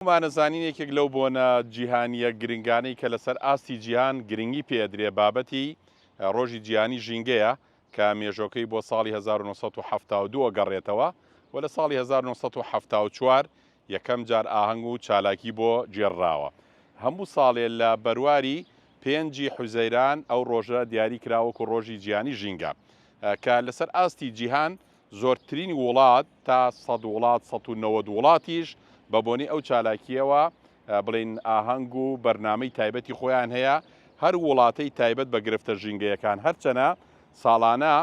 هەموومان ئەزانین یەکێک لەو بۆنە جیهانییە گرنگانەی کە لەسەر ئاستی جیهان گرنگی پێ ئەدرێ بابەتی ڕۆژی جیهانی ژینگەیە کە مێژۆکەی بۆ ساڵی 1972 ئەگەڕێتەوە و لە ساڵی 1974 یەکەم جار ئاهەنگ و چالاکی بۆ گێڕراوە. هەموو ساڵێ لە بەرواری پێنجی حوزەیران ئەو ڕۆژە دیاری کرا وەکو ڕۆژی جیهانی ژینگە کە لەسەر ئاستی جیهان زۆرترین وڵات تا سەد وڵات 190 وڵاتیش بە بۆنەی ئەو چالاکییەوە بڵێین ئاهەنگ و بەرنامەی تایبەتی خۆیان هەیە، هەر وڵاتەی تایبەت بە گرفتە ژینگەیەکان هەرچەنە ساڵانە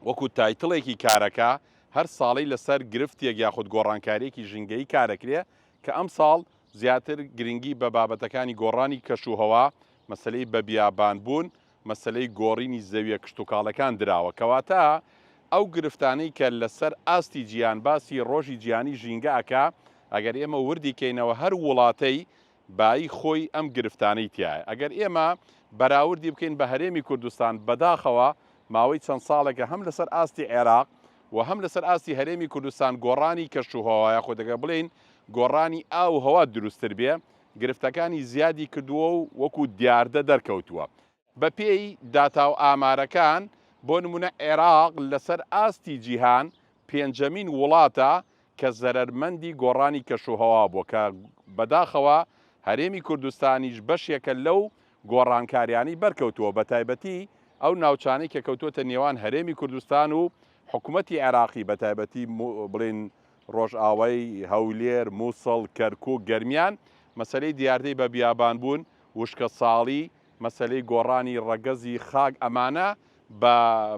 وەکو title ێکی کارەکە هەر ساڵەی لەسەر گرفتێک یاخود گۆڕانکارییەکی ژینگەیی کارەکرێ کە ئەمساڵ زیاتر گرنگی بە بابەتەکانی گۆڕانی کەشوهەوا، مەسەلەی بەبیابانبوون، مەسەلەی گۆڕینی زەویە کشتوکاڵەکان دراوە، کەواتە ئەو گرفتانەی کە لەسەر ئاستی جیهان باسی ڕۆژی جیهانی ژینگە ئەکا، ئەگەر ئێمە وردی کەینەوە هەر وڵاتەی بایی خۆی ئەم گرفتانەی تیایە. ئەگەر ئێمە بەراوردی بکەین بە هەرێمی کوردستان بەداخەوە ماوەی چەند ساڵێکە هەم لەسەر ئاستی عێراق و هەم لەسەر ئاستی هەرێمی کوردستان گۆڕانی کەشوهەوا یاخود ئەگەر بڵێین گۆڕانی ئاو و هەوا دروستتر بێ گرفتەکانی زیادی کردووە و وەکو دیاردە دەرکەوتووە. بەپێی داتا و ئامارەکان، بۆ نموونە عێراق لەسەر ئاستی جیهان پێنجەمین وڵاتە کە زەرەرمەندی گۆڕانی کەشوهەوا بووە کە بەداخەوە هەرێمی کوردستانیش بەشێکە لەو گۆڕانکاریانەی بەرکەوتووە بەتایبەتی ئەو ناوچانەی کە کەوتووەتە نێوان هەرێمی کوردستان و حکومەتی عێراقی بەتایبەتی بڵێین ڕۆژئاوای هەولێر، موسڵ، کەرکوک، گەرمیان، مەسەلەی دیاردەی بە بیابانبوون، وشکەساڵی، مەسەلەی گۆڕانی ڕەگەزی خاک ئەمانە بە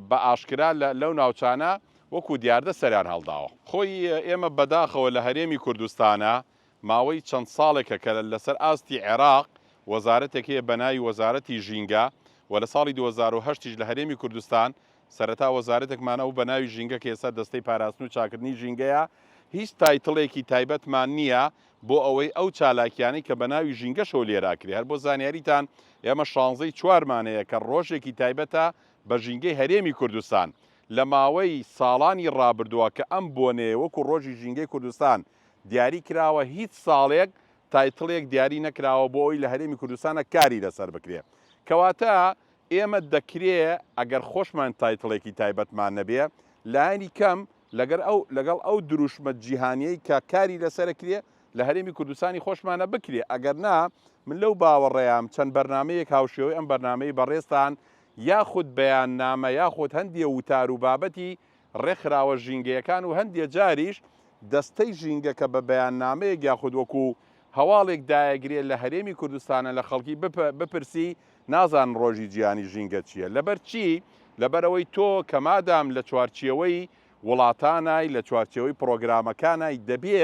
بە ئاشکرا لە لەو ناوچانە وەکو دیاردە سەریان هەڵداوە. خۆی ئێمە بەداخەوە لە هەرێمی کوردستانا ماوەی چەند ساڵێکە کە لەسەر ئاستی عێراق وەزارەتێک هەیە بە ناوی وەزارەتی ژینگە و لە ساڵی 2008 یش لە هەرێمی کوردستان سەرەتا وەزارەتێکمان هەبوو بە ناوی ژینگە کە ئێستا دەستەی پاراستن و چاکردنی ژینگەیە، هیچ title ێکی تایبەتمان نییە بۆ ئەوەی ئەو چالاکیانەی کە بە ناوی ژینگەشەوە لێرە ئەکرێ، هەر بۆ زانیاریتان ئێمە شانزەی چوارمان هەیە کە ڕۆژێکی تایبەتە بە ژینگەی هەرێمی کوردستان، لە ماوەی ساڵانی ڕابردووە کە ئەم بۆنەیە وەکو ڕۆژی ژینگەی کوردستان دیاری کراوە هیچ ساڵێک title ێک دیاری نەکراوە بۆ ئەوەی لە هەرێمی کوردستانە کاری لەسەر بکرێ کەواتە ئێمە دەکرێ ئەگەر خۆشمان title ێکی تایبەتمان نەبێ لایەنی کەم لەگەر ئەو لەگەڵ ئەو دروشمە جیهانیەی کە کاری لەسەرەکرێ لە هەرێمی کوردستانی خۆشمانە بکرێ ئەگەر نا من لەو باوەڕەیام چەند بەرنامەیەک هاوشێوەی ئەم بەرنامەی بەڕێزتان یاخود بەیاننامە یاخود هەندێ وتار و بابەتی ڕێکخراوە ژینگەیەکان و هەندێ جاریش دەستەی ژینگە کە بە بەیاننامەیەک یاخود وەکو هەواڵێک دایەگرێ لە هەرێمی کوردستانە لە خەڵکی بپرسی نازانن ڕۆژی جیهانی ژینگە چییە لەبەر چی؟ لەبەرئەوەی تۆ کە مادام لە چوارچێوەی وڵاتانای لە چوارچێوەی پڕۆگرامەکانای دەبێ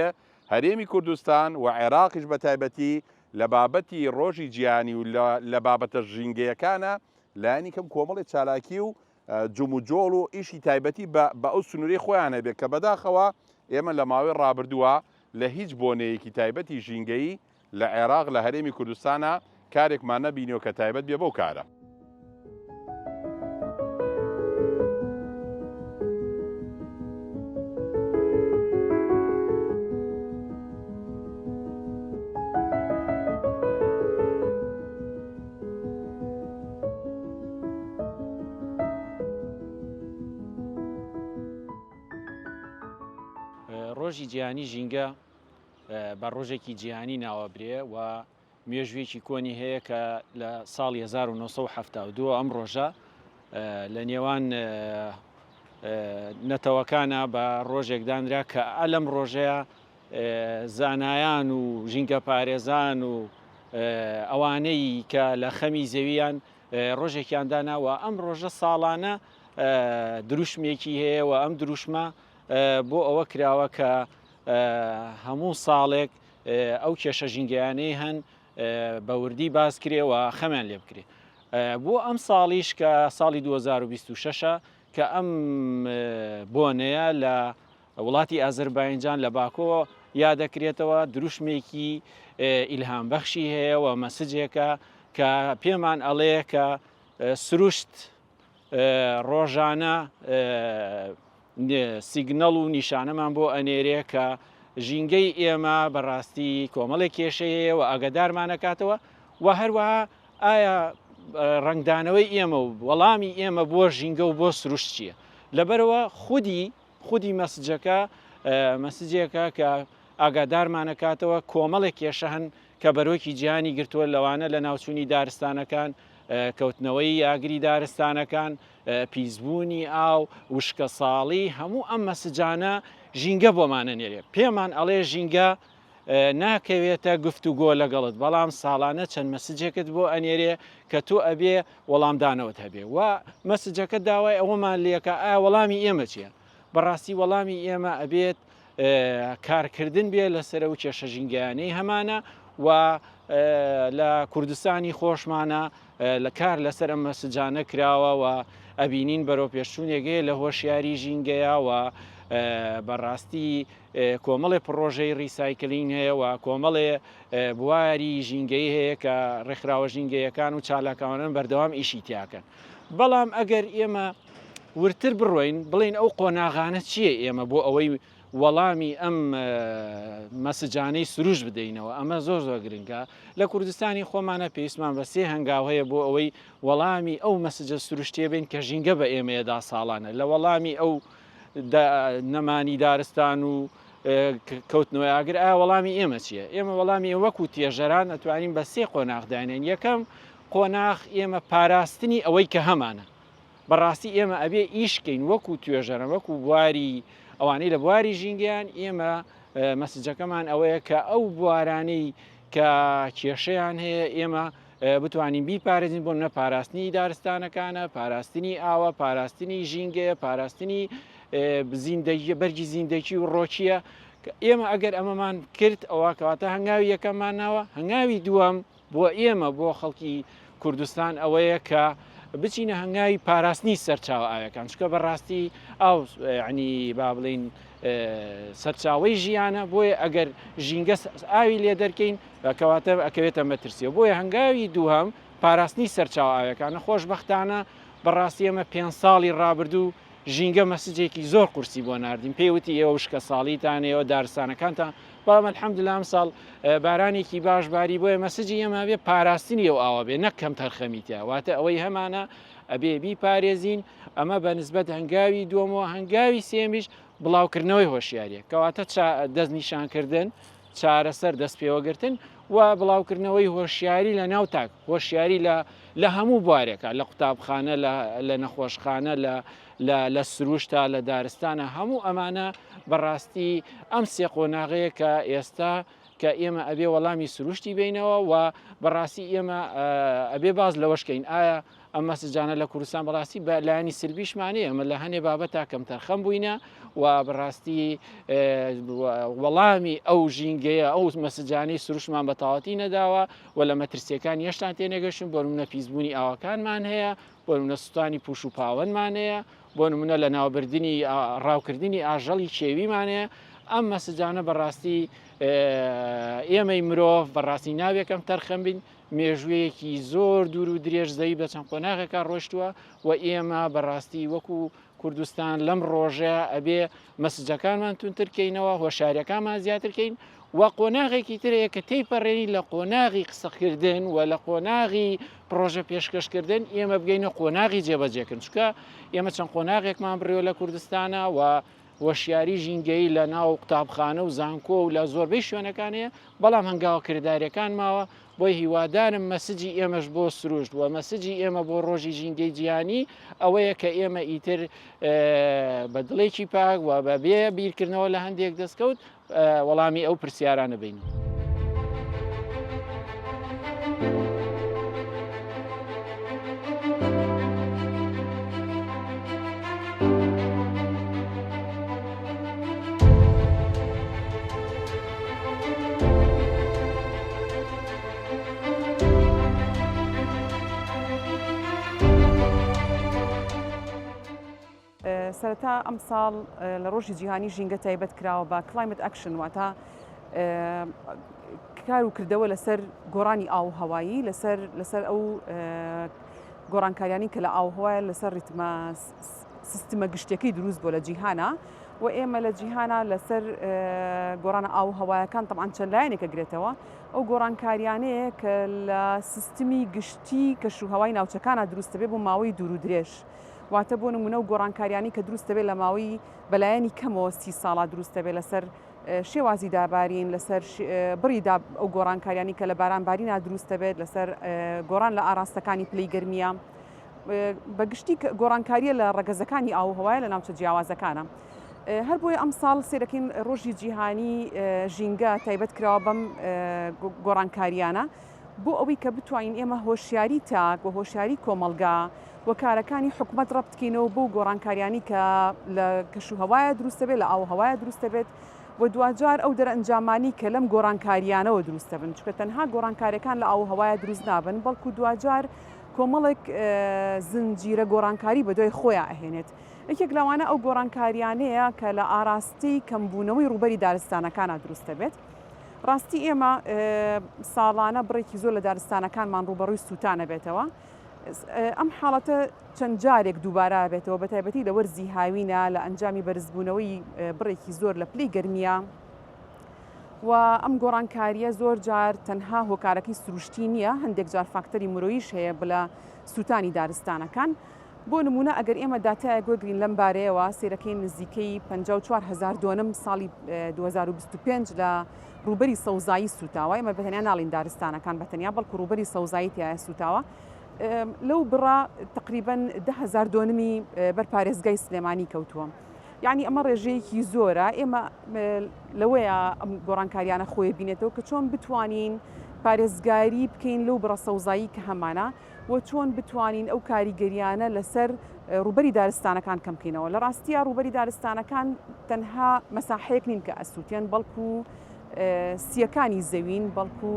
هەرێمی کوردستان و عێراقیش بە تایبەتی لە بابەتی ڕۆژی جیهانی و لە بابەتە ژینگەیەکانە لایەنی کەم کۆمەڵێ چالاکی و جموجۆڵ و ئیشی تایبەتی بە بە ئەو سنوورەی خۆیان هەبێ کە بەداخەوە ئێمە لە ماوەی ڕابردووە لە هیچ بۆنەیەکی تایبەتی ژینگەیی لە عێراق لە هەرێمی کوردستانا کارێکمان نەبینیوە کە تایبەت بێ بەو کارە. ڕۆژی جیهانی ژینگە بە ڕۆژێکی جیهانی ناوەبرێ و مێژوویەکی کۆنی هەیە کە لە ساڵی 1972 ئەم ڕۆژە لە نێوان نەتەوەکانە بە ڕۆژێک دانرا کە ئەلم ڕۆژەیە زانایان و ژینگەپارێزان و ئەوانەی کە لە خەمی زەویان ڕۆژێکیان داناوە ئەم ڕۆژە ساڵانە دروشمێکی هەیە و ئەم دروشمە بۆ ئەوە کراوە کە هەموو ساڵێک ئەو کێشە ژینگەیانەی هەن بە وردی باس کرێ و خەمیان لێ بکرێ بۆ ئەم ساڵیش کە ساڵی 2026 کە ئەم بۆنەیە لە وڵاتی ئازرباینجان لە باکۆ یادەکرێتەوە دروشمێکی ئیلهام بەخشی هەیە و مەسجێکە کە پێمان ئەڵێ کە سروشت ڕۆژانە سیگنەڵ و نیشانەمان بۆ ئەنێرێ کە. ژینگەی ئێمە بەڕاستی کۆمەڵێک کێشەی هەیە و ئاگادارمان ئەکاتەوە و هەروەها ئایا ڕەنگدانەوەی ئێمە و وەڵامی ئێمە بۆ ژینگە و بۆ سروشت چییە؟ لەبەرئەوە خودی خودی مەسجەکە مەسجێکە کە ئاگادارمانەکاتەوە کۆمەڵێک کێشە هەن کە بەرۆکی جیهانی گرتووە لەوانە لە ناوچوونی دارستانەکان کەوتنەوەی ئاگری دارستانەکان پیسبوونی ئاو وشکەساڵی هەموو ئەم مەسجانە ژینگە بۆمانە نێرێ پێمان ئەڵێ ژینگە ناکەوێتە گفتوگۆ لەگەڵت بەڵام ساڵانە چەند مەسجێکت بۆ ئەنێرێ کە تۆ ئەبێ وەڵامدانەوەت هەبێ و مەسجەکە داوای ئەوەمان لێکە ئایا وەڵامی ئێمە چییە؟ بەڕاستی وەڵامی ئێمە ئەبێت کارکردن بێ لەسەر ئەو کێشە ژینگەیانەی هەمانە و لە کوردستانی خۆشمانە لە کار لەسەر ئەم مەسجانە کراوە و ئەبینین بەرەو پێشچوونێک هەیە لە هۆشیاری ژینگەیە و بەڕاستی کۆمەڵێ پڕۆژەی recycling هەیە و کۆمەڵێ بواری ژینگەیی هەیە کە ڕێکخراوە ژینگەیەکان و چالاکوانان بەردەوام ئیشی تیاکەن. بەڵام ئەگەر ئێمە وردتر بڕۆین بڵێین ئەو قۆناغانە چییە ئێمە بۆ ئەوەی وەڵامی ئەم مەسجانەی سروش بدەینەوە ئەمە زۆر زۆر گرنگە لە کوردستانی خۆمانە پێویستمان بە سێ هەنگاو هەیە بۆ ئەوەی وەڵامی ئەو مەسجە سروشتیە بین کە ژینگە بە ئێمەیەدا ساڵانە لە وەڵامی ئەو نەمانی دارستان و کەوتنەوەی ئاگر ئایا وەڵامی ئێمە چییە؟ ئێمە وەڵامی وەکو تێژەران ئەتوانین بە سێ قۆناغ دانێن یەکەم قۆناغ ئێمە پاراستنی ئەوەی کە هەمانە بەڕاستی ئێمە ئەبێ ئیشکەین وەکو توێژەرە وەکو بواری ئەوانەی لە بواری ژینگەیان ئێمە مەسجەکەمان ئەوەیە کە ئەو بوارانەی کە کێشەیان هەیە ئێمە بتوانین بیپارێزین بۆ نە پاراستنی دارستانەکانە پاراستنی ئاوە پاراستنی ژینگەیە پاراستنی زیندەگیە بەرگی زیندەکی و ڕۆکیە ئێمە ئەگەر ئەمەمان کرد ئەوە کەواتە هەنگاوی یەکەممان ناوە هەنگاوی دووەم بۆ ئێمە بۆ خەڵکی کوردستان ئەوەیە کە بچینە هەنگاوی پاراستنی سەرچاوە ئاوەکان چکە بەڕاستی ئاو ینی با بڵین سەرچاوەی ژیانە بۆیە ئەگەر ژینگە ئاوی لێ دەرکەین کەواتە ئەکەوێتە مەترسیەوە بۆیە هەنگاوی دووهەم پاراستنی سەرچاوە ئاویەکانە خۆشبەختانە بەڕاستی ئێمە پێنج ساڵی ڕابردوو ژینگە مەسجێکی زۆر قورسی بۆ ناردین پێی وتی ئێوە وشکە ساڵیتان ئێوە دارستانەکانتان بەڵام الحمدلله ئەم ساڵ بارانێکی باش باری بۆیە مەسجی ئێمە بێ پاراستنی ئەو ئاوە بێ نەک کەم تەرخەمی تیا واتە ئەوەی هەمانە ئەبێ بیپارێزین ئەمە بە نسبەت هەنگاوی دووەمەوە هەنگاوی سێمیش بڵاوکردنەوەی هۆشیاریە کەواتە دەستنیشانکردن چارەسەر دەستپێوەگرتن و بڵاوکردنەوەی هۆشیاری لە ناو تاک، هۆشیاری لە لە هەموو بوارێکا، لە قوتابخانە، لە لە نەخۆشخانە، لە لە لە سروشتا، لە دارستانە، هەموو ئەمانە بەڕاستی ئەم سێ قۆناغەیە کە ئێستا کە ئێمە ئەبێ وەڵامی سروشتی بینەوە و بەڕاستی ئێمە ئەبێ باز لەوەش کەین ئایا ئەم مەسجانە لە کوردستان بەڕاستی بە لایەنی سلبیشمان هەیە ئەمە لە هەنێ بابەتا کەمتەرخەم بووینە و بەڕاستی وەڵامی ئەو ژینگەیە ئەو مەسجانەی سروشمان بە تەواوەتی نەداوە و لە مەترسیەکان هێشتان تێنەگەشتن بۆ نمونە پیسبوونی ئاوەکانمان هەیە بۆ نمونە سوتانی پوش و پاوەنمان هەیە بۆ نمونە لە ناوبردنی ڕاوکردنی ئاژەڵی کێویمان هەیە ئەم مەسجانە بەڕاستی ئێمەی مرۆڤ بەڕاستی ناوێکەم تەرخەم بین مێژوویەکی زۆر دوور و درێژ زەوی بە چەند قۆناغێکا ڕۆشتووە و ئێمە بەڕاستی وەکو کوردستان لەم ڕۆژە ئەبێ مەسجەکانمان تونتر کەینەوە هۆشاریەکانمان زیاتر کەین و قۆناغێکی ترەیە کە تێیپەڕێنین لە قۆناغی قسەکردن و لە قۆناغی پرۆژە پێشکەشکردن ئێمە بگەینە قۆناغی جێبەجێکردن چونکە ئێمە چەند قۆناغێکمان بڕیوە لە کوردستانە و هۆشیاری ژینگەیی لە ناو قوتابخانە و زانکۆ و لە زۆربەی شوێنەکان هەیە، بەڵام هەنگاوە کردارییەکان ماوە، بۆیە هیوادارم مەسجی ئێمەش بۆ سروشت و مەسجی ئێمە بۆ ڕۆژی ژینگەی جیهانی ئەوەیە کە ئێمە ئیتر بە دڵێکی پاک و بە بێ بیرکردنەوە لە هەندێک دەستکەوت وەڵامی ئەو پرسیارانە بینەوە. سەرەتا ئەمساڵ لە ڕۆژی جیهانی ژینگە تایبەت کراوە بە climate action واتە کار و کردەوە لەسەر گۆڕانی ئاو هەوایی لەسەر لەسەر ئەو گۆڕانکاریانی کە لە ئاوهوایە لەسەر ڕیتمە سیستمە گشتەکەی دروست بۆ لە جیهانە. و ئێمە لە جیهانا لەسەر گۆڕانە ئاووهەوایەکان تەبعەن چەند لایەنێک ئەگرێتەوە، ئەو گۆڕانکاریانەیە کە لە سیستمی گشتی کەشوهەوای ناوچەکانا دروست دەبێت بۆ ماوەی دوور و درێژ. واتە بۆ نموونە ئەو گۆڕانکاریانەی کە دروست دەبێت لە ماوەی بەلایەنی کەمەوە 30 ساڵا دروست دەبێت لەسەر شێوازی دابارین، لەسەر بڕی ئەو گۆڕانکاریانی کە لە باران بارینا دروست دەبێت، لەسەر گۆڕان لە ئاراستەکانی پلەی گەرمیە. بە گشتی گۆڕانکاریە لە ڕەگەزەکانی ئاووهەوایە لە ناوچە جیاوازەکانە. هەر بۆیە ئەمساڵ سێرەکەین ڕۆژی جیهانی ژینگە تایبەت کراوە بەم گۆڕانکاریانە بۆ ئەوەی کە بتوانین ئێمە هۆشیاری تاک و هۆشیاری کۆمەڵگا و کارەکانی حکومەت ڕەبت بکەینەوە بەو گۆڕانکاریانی کە لە کەش و هەوایە دروست دەبێت، لە ئاو و هەوایە دروست دەبێت و دواجار ئەو دەرئەنجامانی کە لەم گۆڕانکاریانەوە دروست دەبن، چونکە تەنها گۆڕانکاریەکان لە ئاو و هەوایە دروست نابن، بەڵکو دواجار کۆمەڵێک زنجیرە گۆڕانکاری بەدوای خۆیا ئەهێنێت. یەکێک لەوانە ئەو گۆڕانکاریانەیە کە لە ئاراستەی کەمبوونەوەی ڕووبەری دارستانەکانا دروست دەبێت. ڕاستی ئێمە ساڵانە بڕێکی زۆر لە دارستانەکانمان ڕووبەڕووی سووتان ئەبێتەوە. ئەم حاڵەتە چەند جارێک دووبارە ئەبێتەوە، بەتایبەتی لە وەرزی هاوینە لە ئەنجامی بەرزبوونەوەی بڕێکی زۆر لە پلەی گەرمییە. و ئەم گۆڕانکارییە زۆر جار تەنها هۆکارەکەی سروشتی نییە، هەندێک جار فاکتەری مرۆییش هەیە لە سووتانی دارستانەکان. بۆ نموونە ئەگەر ئێمە داتایەک وەرگرین لەم بارەیەوە سەیرەکەین نزیکەی 54 هەزار دۆنم ساڵی 2025 لە ڕووبەری سەوزایی سووتاوە، ئێمە بەتەنیا ناڵین دارستانەکان بەتەنیا بەڵکو ڕووبەری سەوزایی تیایا سووتاوە، لەو بڕە تەقریبەن 10 هەزار دۆنمی بەر پارێزگای سلێمانی کەوتووە. یەعنی ئەمە ڕێژەیەکی زۆرە، ئێمە لەوەیە ئەم گۆڕانکاریانە خۆی بینێتەوە کە چۆن بتوانین پارێزگاری بکەین لەو بڕە سەوزایی کە هەمانە و چۆن بتوانین ئەو کاریگەریانە لەسەر ڕووبەری دارستانەکان کەم بکەینەوە. لە ڕاستییا ڕووبەری دارستانەکان تەنها مەساحەیەک نین کە ئەسووتێن، بەڵکو سییەکانی زەوین، بەڵکو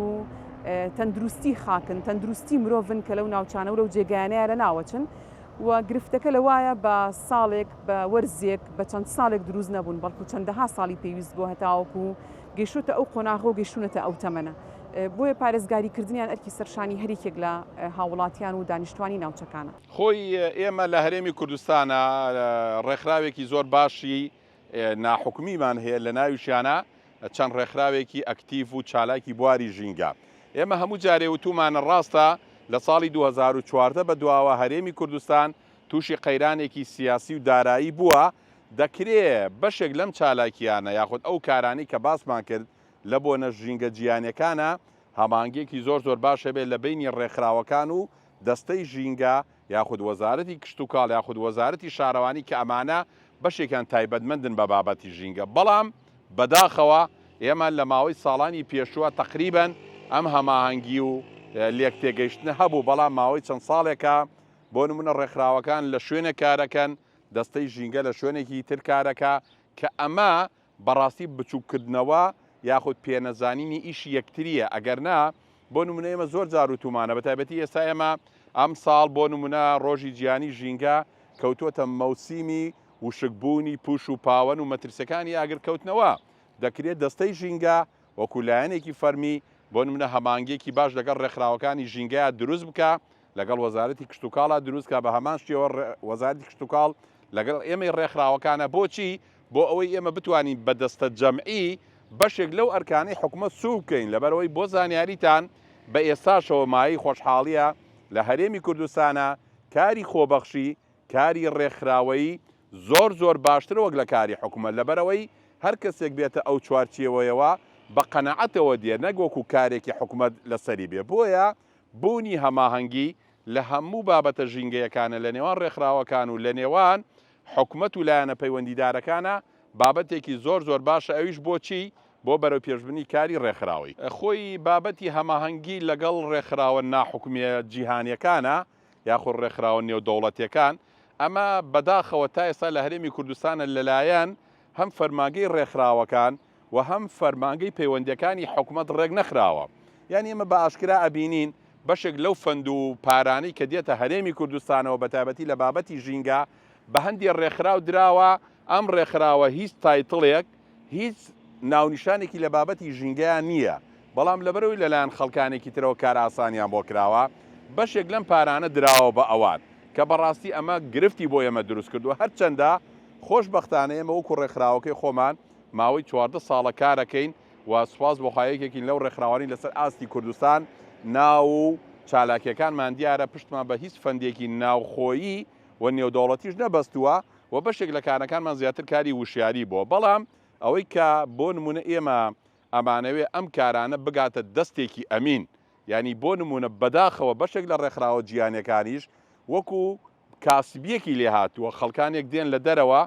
تەندروستی خاکن، تەندروستی مرۆڤن کە لەو ناوچانە و لەو جێگایانەیە لەناوەچن. و گرفتەکە لەوایە بە ساڵێک، بە وەرزێک، بە چەند ساڵێک دروست نەبوون، بەڵکو چەندەها ساڵی پێویست بووە هەتاوەکو گەیشتۆتە ئەو قۆناغە و گەیشتوونەتە ئەو تەمەنە. بۆیە پارێزگاریکردنیان ئەرکی سەرشانی هەریەکێک لە هاووڵاتیان و دانیشتوانی ناوچەکانە. خۆی ئێمە لە هەرێمی کوردستانا ڕێکخراوێکی زۆر باشی ناحکومیمان هەیە لە ناویشیانا چەند ڕێکخراوێکی ئەکتیڤ و چالاکی بواری ژینگە. ئێمە هەموو جارێ وتوومانە ڕاستە لە ساڵی 2014 بە دواوە هەرێمی کوردستان تووشی قەیرانێکی سیاسی و دارایی بووە، دەکرێ بەشێک لەم چالاکییانە یاخود ئەو کارانەی کە باسمان کرد لە بۆنە ژینگە جیهانیەکانە هەماهەنگیەکی زۆر زۆر باش هەبێ لە بەینی ڕێکخراوەکان و دەستەی ژینگە یاخود وەزارەتی کشتوکاڵ یاخود وەزارەتی شارەوانی کە ئەمانە بەشێکیان تایبەتمەندن بە بابەتی ژینگە بەڵام بەداخەوە ئێمە لە ماوەی ساڵانی پێشووە تەقریبەن ئەم هەماهەنگی و لێکتێگەیشتنە هەبوو بەڵام ماوەی چەند ساڵێکە بۆ نمونە ڕێکخراوەکان لە شوێنێک کارەکەن دەستەی ژینگە لە شوێنێکی تر کارەکە کە ئەمە بەڕاستی بچوککردنەوە یاخود پێنەزانینی ئیشی یەکترییە، ئەگەرنا بۆ نمونە ئێمە زۆر جار وتومانە بەتایبەتی ئێستا ئێمە ئەمساڵ بۆ نمونە ڕۆژی جیهانی ژینگە کەوتووەتە مەوسیمی وشکبوونی پوش و پاوەن و مەترسیەکانی ئاگرکەوتنەوە، دەکرێت دەستەی ژینگە وەکو لایەنێکی فەرمی بۆ نمونە هەماهەنگیەکی باش لەگەڵ ڕێکخراوەکانی ژینگەیا دروست بکا لەگەڵ وەزارەتی کشتوکاڵا دروست کا بە هەمان شێوە وەزارەتی کشتوکاڵ لەگەڵ ئێمەی ڕێکخراوەکانە بۆچی بۆ ئەوەی ئێمە بتوانین بە دەستەجەمعی بەشێک لەو ئەرکانەی حکومەت سووک بکەین، لەبەرئەوەی بۆ زانیاریتان بە ئێستاشەوە مایەی خۆشحاڵییە لە هەرێمی کوردستانا کاری خۆبەخشی، کاری ڕێکخراوەیی زۆر زۆر باشترە وەک لە کاری حکومەت، لەبەرئەوەی هەر کەسێک بێتە ئەو چوارچێوەیەوە بە قەناعەتەوە دێ نەک وەکو کارێکی حکومەت لەسەری بێ، بۆیە بوونی هەماهەنگی لە هەموو بابەتە ژینگەیەکانە لە نێوان ڕێکخراوەکان و لە نێوان حکومەت و لایەنە پەیوەندیدارەکانە بابەتێکی زۆر زۆر باشە ئەویش بۆچی؟ بۆ بەرەوپێشبردنی کاری ڕێکخراوەی. خۆی بابەتی هەماهەنگی لەگەڵ ڕێکخراوە ناحکومیە جیهانیەکانە یاخود ڕێکخراوە نێودەوڵەتیەکان ئەمە بەداخەوە تا ئێستا لە هەرێمی کوردستانە لەلایەن هەم فەرمانگەی ڕێکخراوەکان و هەم فەرمانگەی پەیوەندیەکانی حکومەت ڕێک نەخراوە یانی ئێمە بە ئاشکرا ئەبینین بەشێک لەو فەند و پارانەی کە دێتە هەرێمی کوردستانەوە بەتایبەتی لە بابەتی ژینگە بە هەندێ ڕێکخراو دراوە، ئەم ڕێکخراوە هیچ title ێک، هیچ ناونیشانێکی لە بابەتی ژینگەیان نییە، بەڵام لەبەرئەوەی لەلایەن خەڵکانێکی ترەوە کارئاسانیان بۆ کراوە، بەشێک لەم پارانە دراوە بە ئەوان، کە بەڕاستی ئەمە گرفتی بۆ ئێمە دروست کردووە، هەرچەندە خۆشبەختانە ئێمە وەکو ڕێکخراوەکەی خۆمان ماوەی 14 ساڵە کارەکەین و سوپاس بۆ خوا یەکێکین لەو ڕێکخراوانەی لەسەر ئاستی کوردستان ناو و چالاکیەکانمان دیارە پشتمان بە هیچ فەندێکی ناوخۆیی و نێودەوڵەتیش نەبەستووە و بەشێک لە کارەکانمان زیاتر کاری وشیاری بووە بەڵام ئەوەی کە بۆ نمونە ئێمە ئەمانەوێ ئەم کارانە بگاتە دەستێکی ئەمین یانی بۆ نمونە بەداخەوە بەشێک لە ڕێکخراوە جیهانیەکانیش وەکو کاسبیەکی لێهاتووە خەڵکانێک دێن لە دەرەوە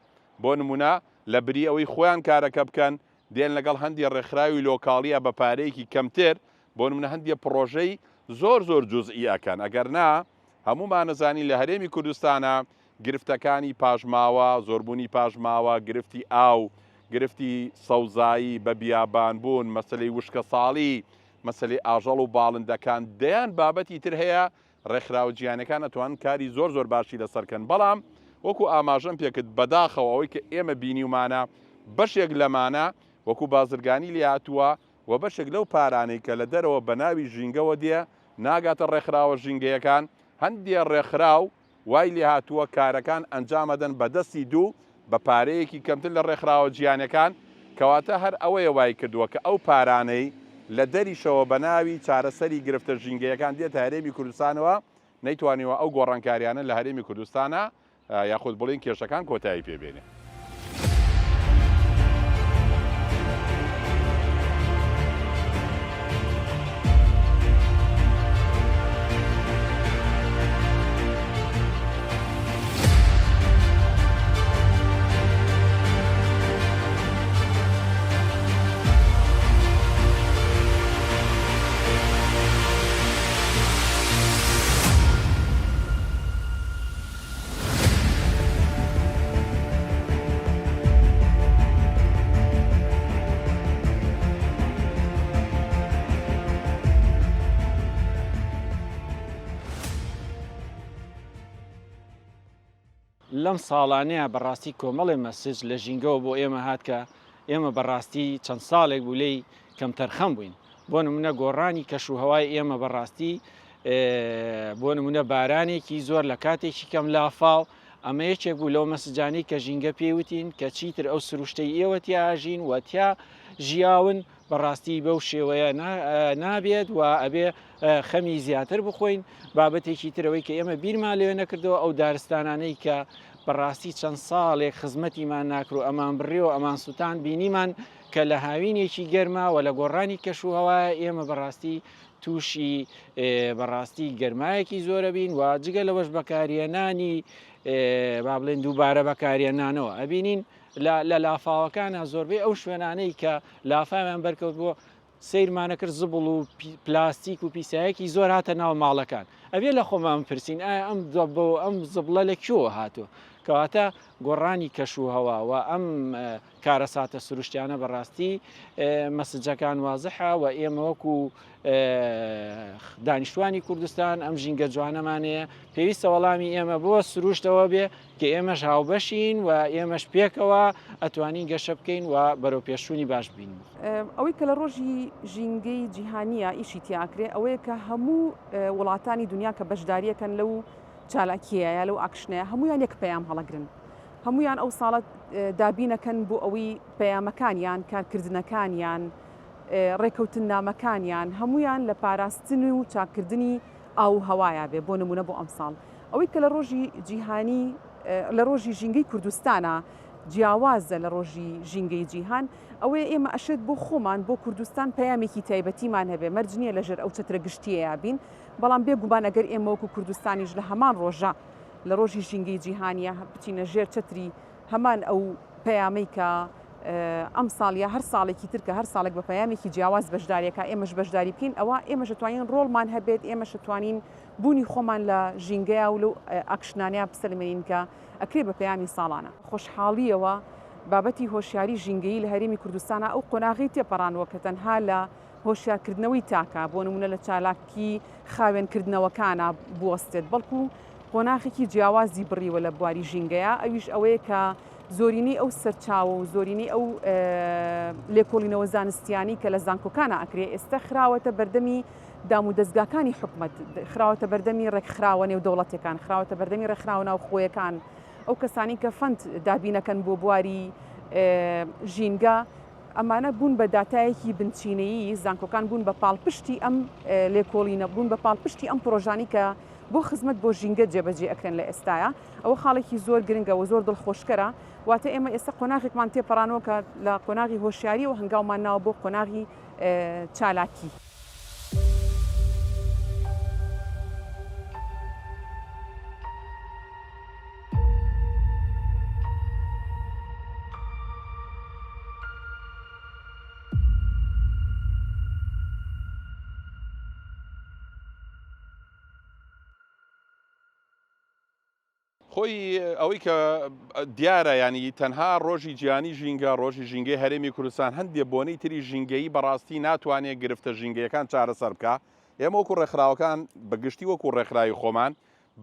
بۆ نمونە لە بری ئەوەی خۆیان کارەکە بکەن دێن لەگەڵ هەندێ ڕێکخراوی لۆکاڵیە بە پارەیەکی کەمتر بۆ نمونە هەندێ پڕۆژەی زۆر زۆر جوزئی ئەکەن ئەگەر نا هەموومان ئەزانین لە هەرێمی کوردستانا گرفتەکانی پاشماوە، زۆربوونی پاشماوە، گرفتی ئاو، گرفتی سەوزایی، بە بیابان بوون، مەسەلەی وشکەساڵی، مەسەلەی ئاژەڵ و باڵندەکان، دەیان بابەتی تر هەیە ڕێکخراوە جیهانیەکان ئەتوانن کاری زۆر زۆر باشی لەسەر کەن بەڵام وەکو ئاماژەم پێکرد بەداخەوە ئەوەی کە ئێمە بینیومانە بەشێک لەمانە وەکو بازرگانی لێهاتووە و بەشێک لەو پارانەی کە لە دەرەوە بە ناوی ژینگەوە دێ ناگاتە ڕێکخراوە ژینگەیەکان هەندێ ڕێکخراو وای لێهاتووە کارەکان ئەنجامەدەن بە دەستی دوو بە پارەیەکی کەمتر لە ڕێکخراوە جیهانیەکان، کەواتە هەر ئەوەیە وایکردووە کە ئەو پارانەی لە دەریشەوە بە ناوی چارەسەری گرفتە ژینگەیەکان دێتە هەرێمی کوردستانەوە نەیتوانیوە ئەو گۆڕانکاریانە لە هەرێمی کوردستانا یاخود بڵێین کێشەکان کۆتایی پێ بێنێ. لەم ساڵانەیە بەڕاستی کۆمەڵێ مەسج لە ژینگەوە بۆ ئێمە هات کە ئێمە بەڕاستی چەند ساڵێک بوو لێی کەمتەرخەم بووین بۆ نمونە گۆڕانی کەش و هەوای ئێمە بەڕاستی بۆ نمونە بارانێکی زۆر لە کاتێکی کەم لافاو ئەمە یەکێک بوو لەو مەسجانەی کە ژینگە پێی وتین کە چیتر ئەو سروشتەی ئێوە تیاژین و تیا ژیاون بەڕاستی بەو شێوەیە نابێت و ئەبێ خەمی زیاتر بخۆین بابەتێکی ترەوەی کە ئێمە بیرمان لێ نەکردەوە ئەو دارستانانەی کە بەڕاستی چەند ساڵێک خزمەتیمان ناکرو ئەمان بڕی و ئەمان سووتان بینیمان کە لە هاوینێکی گەرما و لە گۆڕانی کەش و هەوایە ئێمە بەڕاستی تووشی بەڕاستی گەرمایەکی زۆرە بین و جگە لەوەش بەکارهێنانی با بڵێن دووبارە بەکارهێنانەوە ئەبینین لە لافاوەکانە زۆربەی ئەو شوێنانەی کە لافاویان بەرکەوت بۆ سەیرمانە کرد زبڵ و پلاستیک و پیسایەکی زۆر هاتە ناو ماڵەکان ئەبێ لە خۆمان پرسین ئایا ئەم دەبە و ئەم زبڵە لە کوێوە هاتووە کەواتە گۆڕانی کەش و هەوا و ئەم کارەساتە سروشتیانە بەڕاستی مەسجەکان وازحە و ئێمە وەکو دانیشتوانی کوردستان ئەم ژینگە جوانەمانەیە پێویستە وەڵامی ئێمە بۆ سروشتەوە بێ کە ئێمەش هاوبەشین و ئێمەش پێکەوە ئەتوانین گەشە بکەین و بەرەو پێشچوونی باش بین. ئەوەی کە لە ڕۆژی ژینگەی جیهانییە ئیشی تیاکرێ ئەوەیە کە هەموو وڵاتانی دنیا کە بەشداریەکەن لەو چالاکیەیە یا لەو ئاکشنەیە هەمویان یەک پەیام هەڵەگرن هەمویان ئەو ساڵە دابینەکەن بۆ ئەوەی پەیامەکانیان کارکردنەکانیان ڕێکەوتننامەکانیان هەمویان لە پاراستن و چاککردنی ئاو و هەوایا بێ بۆ نمونە بۆ ئەمساڵ ئەوەی کە لە ڕۆژی جیهانی لە ڕۆژی ژینگەی کوردستانە جیاوازە لە ڕۆژی ژینگەی جیهان ئەوەیە ئێمە ئەشێت بۆ خۆمان بۆ کوردستان پەیامێکی تایبەتیمان هەبێ مەرج نییە لەژێر ئەو چەترە گشتیەیا بین بەڵام بێ گومان ئەگەر ئێمە وەکو کوردستانیش لە هەمان ڕۆژە لە ڕۆژی ژینگەی جیهانیە بچینە ژێر چەتری هەمان ئەو پەیامەی کە ئەمساڵ یا هەر ساڵێکی تر کە هەر ساڵێک بە پەیامێکی جیاواز بەشداریەکە ئێمەش بەشداری بکەین ئەوە ئێمەش ئەتوانین ڕۆڵمان هەبێت ئێمەش ئەتوانین بوونی خۆمان لە ژینگەیا و لەو ئاکشنانەیا بسەلمێنین کە ئەکرێ بە پەیامی ساڵانە. خۆشحاڵییەوە بابەتی هۆشیاری ژینگەیی لە هەرێمی کوردستانا ئەو قۆناغەی تێپەڕاندووە کە تەنها لە هۆشیارکردنەوەی تاکە، بۆ نموونە لە چالاکی خاوێنکردنەوەکانا بوەستێت، بەڵکو قۆناخێکی جیاوازی بڕیوە لە بواری ژینگەیا، ئەویش ئەوەیە کە زۆرینەی ئەو سەرچاوە و زۆرینەی ئەو لێکۆڵینەوە زانستیانەی کە لە زانکۆکانا ئەکرێ ئێستا خراوەتە بەردەمی دامودەزگاکانی حکومەت، خراوەتە بەردەمی ڕێکخراوە نێودەوڵەتیەکان، خراوەتە بەردەمی ڕێکخراوە ناوخۆیەکان. ئەو کەسانی کە fund دابینەکەن بۆ بواری ژینگە، ئەمانە بوون بە داتایەکی بنچینەیی، زانکۆکان بوون بە پاڵپشتی ئەم لێکۆڵینە، بوون بە پاڵپشتی ئەم پڕۆژانەی کە بۆ خزمەت بۆ ژینگە جێبەجێ ئەکرێن لە ئێستایا. ئەوە خاڵێکی زۆر گرنگە و زۆر دڵخۆشکەرە. واتە ئێمە ئێستا قۆناغێکمان تێپەڕانووە کە لە قۆناغی هۆشیارییەوە هەنگاومان ناوە بۆ قۆناغی چالاکی. خۆی ئەوەی کە دیارە ینی تەنها ڕۆژی جیهانی ژینگە ڕۆژی ژینگەی هەرێمی کوردستان هەندێ بۆنەی تری ژینگەیی بەڕاستی ناتوانێت گرفتە ژینگەیەکان چارەسەر بکە ئێمە وەکو ڕێکخراوەکان بەگشتی وەکو ڕێکخراوی خۆمان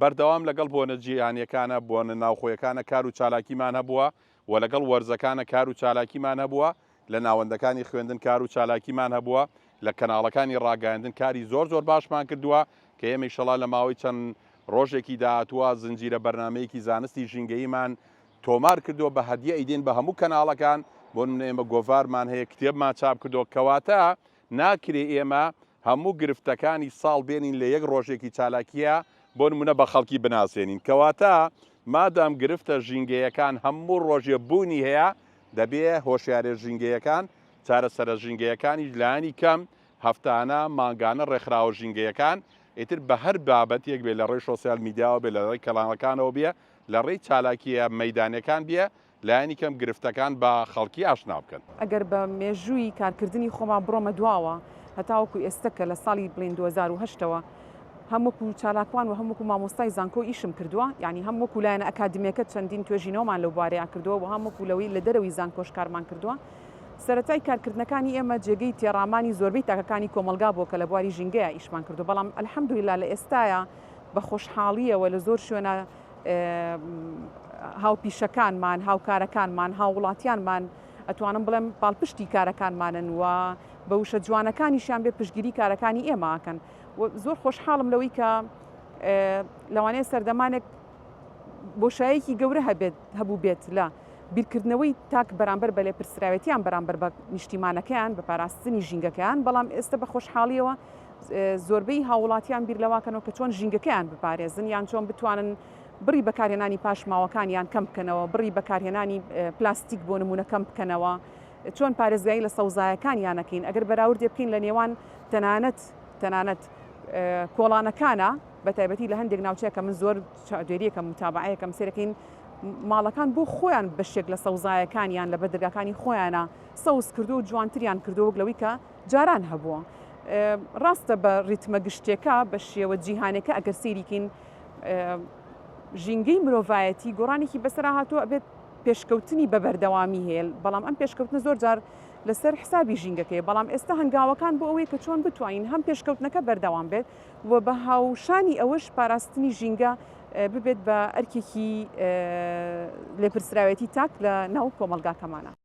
بەردەوام لەگەڵ بۆنە جیهانیەکانە بۆنە ناوخۆیەکانە کار و چالاکیمان هەبووە و لەگەڵ وەرزەکانە کار و چالاکیمان هەبووە لە ناوەندەکانی خوێندن کار و چالاکیمان هەبووە لە کەناڵەکانی ڕاگەیاندن کاری زۆر زۆر باشمان کردووە کە ئێمە ئیشەڵا لە ماوەی چەند ڕۆژێکی داهاتووە زنجیرە بەرنامەیەکی زانستی ژینگەییمان تۆمار کردووە بە هەدیە ئەیدەین بە هەموو کەناڵەکان بۆ نمونە ئێمە گۆڤارمان هەیە کتێبمان چاپ کردووە کەواتە ناکرێ ئێمە هەموو گرفتەکانی ساڵ بێنین لە یەک ڕۆژێکی چالاکییە بۆ نمونە بە خەڵکی بناسێنین کەواتە مادام گرفتە ژینگەیەکان هەموو ڕۆژێ بوونی هەیە دەبێ هۆشیارە ژینگەیەکان چارەسەرە ژینگەیەکانیش لایەنی کەم هەفتانە، مانگانە ڕێکخراوە ژینگەیەکان ئیتر بە هەر بابەتێک بێ لە ڕێی شۆسیال میدیاوە بێ لە ڕێی کەناڵەکانەوە بێ لە ڕێی چالاکییە مەیدانیەکان بێ لایەنی کەم گرفتەکان بە خەڵکی ئاشنا بکەن. ئەگەر بە مێژووی کارکردنی خۆمان بڕۆمە دواوە هەتاوەکو ئێستە کە لە ساڵی بڵێین 2008 ەوە هەم وەکو چالاکوان و هەم وەکو مامۆستای زانکۆ ئیشم کردووە یانی هەم وەکو لایەنە ئەکادیمیەکە چەندین توێژینەوەمان لەو بوارەیا کردووە و هەم وەکو لەوەی لە دەرەوەی زانکۆش کارمان کردووە سەرەتای کارکردنەکانی ئێمە جێگەی تێڕامانی زۆربەی تاکەکانی کۆمەڵگا بووە کە لە بواری ژینگەیا ئیشمان کردووە بەڵام الحمدللە لە ئێستایا بە خۆشحاڵیەوە لە زۆر شوێنە هاوپیشەکانمان، هاوکارەکانمان، هاووڵاتیانمان ئەتوانم بڵێم پاڵپشتی کارەکانمانن و بە وشە جوانەکانیشیان بێ پشتگیری کارەکانی ئێمە ئەکەن و زۆر خۆشحاڵم لەوەی کە لەوانەیە سەردەمانێک بۆشایەکی گەورە هەبێت هەبوو بێت لە بیرکردنەوەی تاک بەرامبەر بە لێپرسراوێتیان بەرامبەر بە نیشتیمانەکەیان بە پاراستنی ژینگەکەیان بەڵام ئێستا بە خۆشحاڵیەوە زۆربەی هاووڵاتیان بیر لەواکەنەوە کە چۆن ژینگەکەیان بپارێزن یان چۆن بتوانن بڕی بەکارهێنانی پاشماوەکانیان کەم بکەنەوە، بڕی بەکارهێنانی پلاستیک بۆ نموونە کەم بکەنەوە، چۆن پارێزگاری لە سەوزایەکانیان ئەکەین، ئەگەر بەراوردێ بکەین لە نێوان تەنانەت تەنانەت کۆڵانەکانە بە تایبەتی لە هەندێک ناوچەیە کە من زۆر چاودێریەکەم متابعەیەکەم سێرەکەین ماڵەکان بۆ خۆیان بەشێک لە سەوزایەکانیان لە بەدرگاکانی خۆیانە سەوز کردو و جوانتریان کردو وەک لەوەی کە جاران هەبووە. ڕاستە بە ڕیتمە گشتیەکە، بە شێوە جیهانێکە ئەگەر سەیری کەین ژینگەی مرۆڤایەتی گۆڕانێکی بەسەرا هاتووە ئەبێت پێشکەوتنی بە بەردەوامی هەیە بەڵام ئەم پێشکەوتنە زۆر جار لەسەر حسابی ژینگەکەی بەڵام ئێستا هەنگاوەکان بۆ ئەوەیە کە چۆن بتوانین هەم پێشکەوتنەکە بەردەوام بێت و بە هاوشانی ئەوەش پاراستنی ژینگە ببێت بە ئەرکێکی لێپرسراوێتی تاک لە ناو کۆمەڵگاکەمانە.